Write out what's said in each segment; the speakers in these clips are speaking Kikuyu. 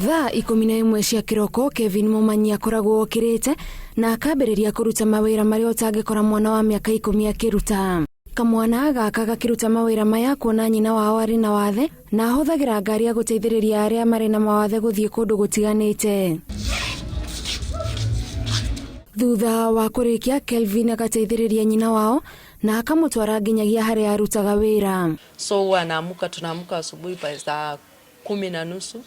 Thaa 11 cia kĩroko Kevin Momanyi akoragwo okĩrĩte na akambĩrĩria kũruta mawĩra marĩa ũtangĩkora mwana wa mĩaka 10 akĩruta. Kamwana gaka gakĩruta mawĩra maya kuona nyina wao arĩ na wathe na ahũthagĩra ngari ya gũteithĩrĩria arĩa marĩ na mawathe gũthiĩ kũndũ gũtiganĩte. Thutha wa kũrĩkia, Kelvin agateithĩrĩria nyina wao na akamũtwara nginyagia harĩa arutaga wĩra. So huwa naamuka, tunaamuka asubuhi pa saa 10:30,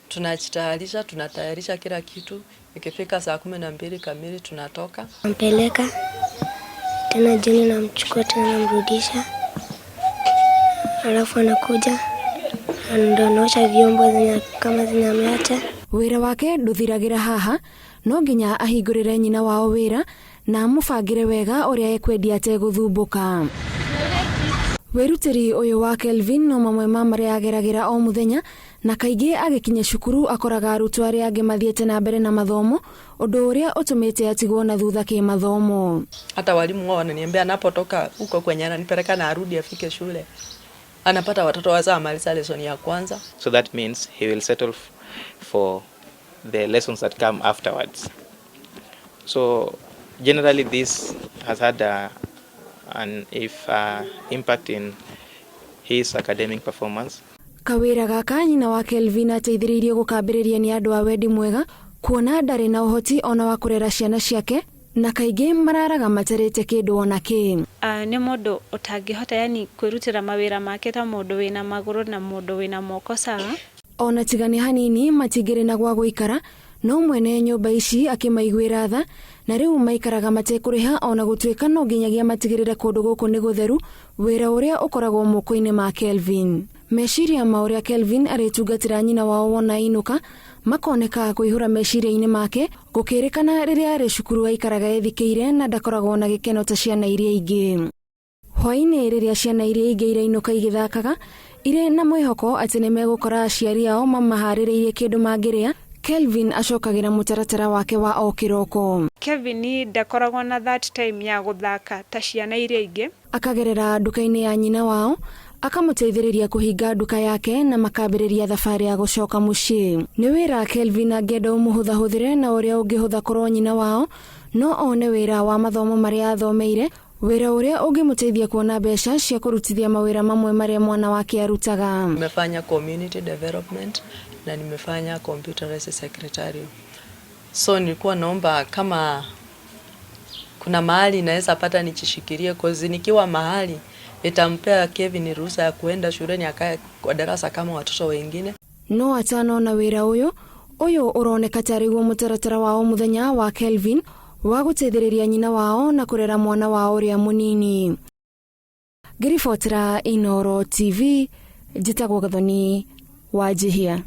tunajitayarisha, tunatayarisha kila kitu. Ikifika saa 12 kamili tunatoka. Nampeleka tena jioni, namchukua tena namrudisha, alafu anakuja ndo naosha vyombo zenye kama zenye ameacha. Wĩra wake ndũthiragĩra haha, no nginya ahingũrĩre nyina wao wĩra na amũbangĩre wega ũrĩa ekwendia ategũthumbũka. Wĩrutĩri ũyũ wa Kelvin no mamwe ma marĩa ageragĩra o mũthenya, na kaingĩ agĩkinya cukuru akoraga arutwo arĩa angĩ mathiĩte na mbere na mathomo, ũndũ ũrĩa ũtũmĩte atigwo na thutha kĩmathomo. Hata walimu wao wananiambia anapotoka huko kwenye ananipeleka na arudi afike shule, anapata watoto washamaliza lesson ya kwanza. So that means he will settle for the lessons that come afterwards. So generally this has had an impact in his academic performance. Kawĩra gaka nyina wa Kelvin ateithĩrĩirio gũkambĩrĩria nĩ andũ a wendi mwega, kuona ndarĩ na ũhoti ona wa kũrera ciana ciake, na kaingĩ mararaga matarĩte kĩndũ ona kĩ. Nĩ mũndũ ũtangĩhota yani kwĩrutĩra mawĩra make ta mũndũ wĩna magũrũ na mũndũ wĩna moko sawa. Ona tiga nĩ hanini matingĩrĩ na gwa gũikara, no mwene nyũmba ici akĩmaiguĩra tha, na rĩu maikaraga matekũrĩha ona gũtuĩka no nginyagia matigĩrĩre kũndũ gũkũ nĩ gũtheru, wĩra ũrĩa ũkoragwo moko-inĩ ma Kelvin. Meciria ma ũrĩa Kelvin arĩtungatĩra nyina wao wona ainũka makoneka kũihũra meciria-inĩ make, gũkĩrĩkana rĩrĩa arĩ cukuru aikaraga ethikĩire na ndakoragwo na gĩkeno ta ciana iria ingĩ. Hwaĩ-inĩ rĩrĩa ciana iria ingĩ irainũka igĩthakaga, irĩ na mwĩhoko atĩ nĩ megũkora aciari ao mamaharĩrĩirie kĩndũ mangĩrĩa, Kelvin acokagĩra mũtaratara wake wa o kĩroko. Kevin ndakoragwo na that time ya gũthaka ta ciana iria ingĩ. Akagerera nduka-inĩ ya nyina wao, akamũteithĩrĩria kũhinga nduka yake na makambĩrĩria thabarĩ ya gũcoka mũciĩ. Nĩ wĩra Kelvin angĩenda ũmũhũthahũthĩre na ũrĩa ũngĩhũtha korwo nyina wao no one wĩra wa mathomo marĩa athomeire, wĩra ũrĩa ũngĩmũteithia kuona mbeca cia kũrutithia mawĩra mamwe marĩa mwana wake arutaga. Nimefanya community development na nimefanya computerized secretarial. So nilikuwa naomba kama kuna mahali naweza pata nijishikilie, cause nikiwa mahali nitampea Kevin ruhusa ya kuenda shuleni akae kwa darasa kama watoto wengine. No atanona wĩra ũyũ, ũyũ ũroneka tarĩ guo mũtaratara wa o mũthenya wa Kelvin wa gũteithĩrĩria nyina wao na kũrera mwana wao ũrĩa mũnini. Ngĩribotera Inooro TV, njĩtagwo Gathoni Wanjihia.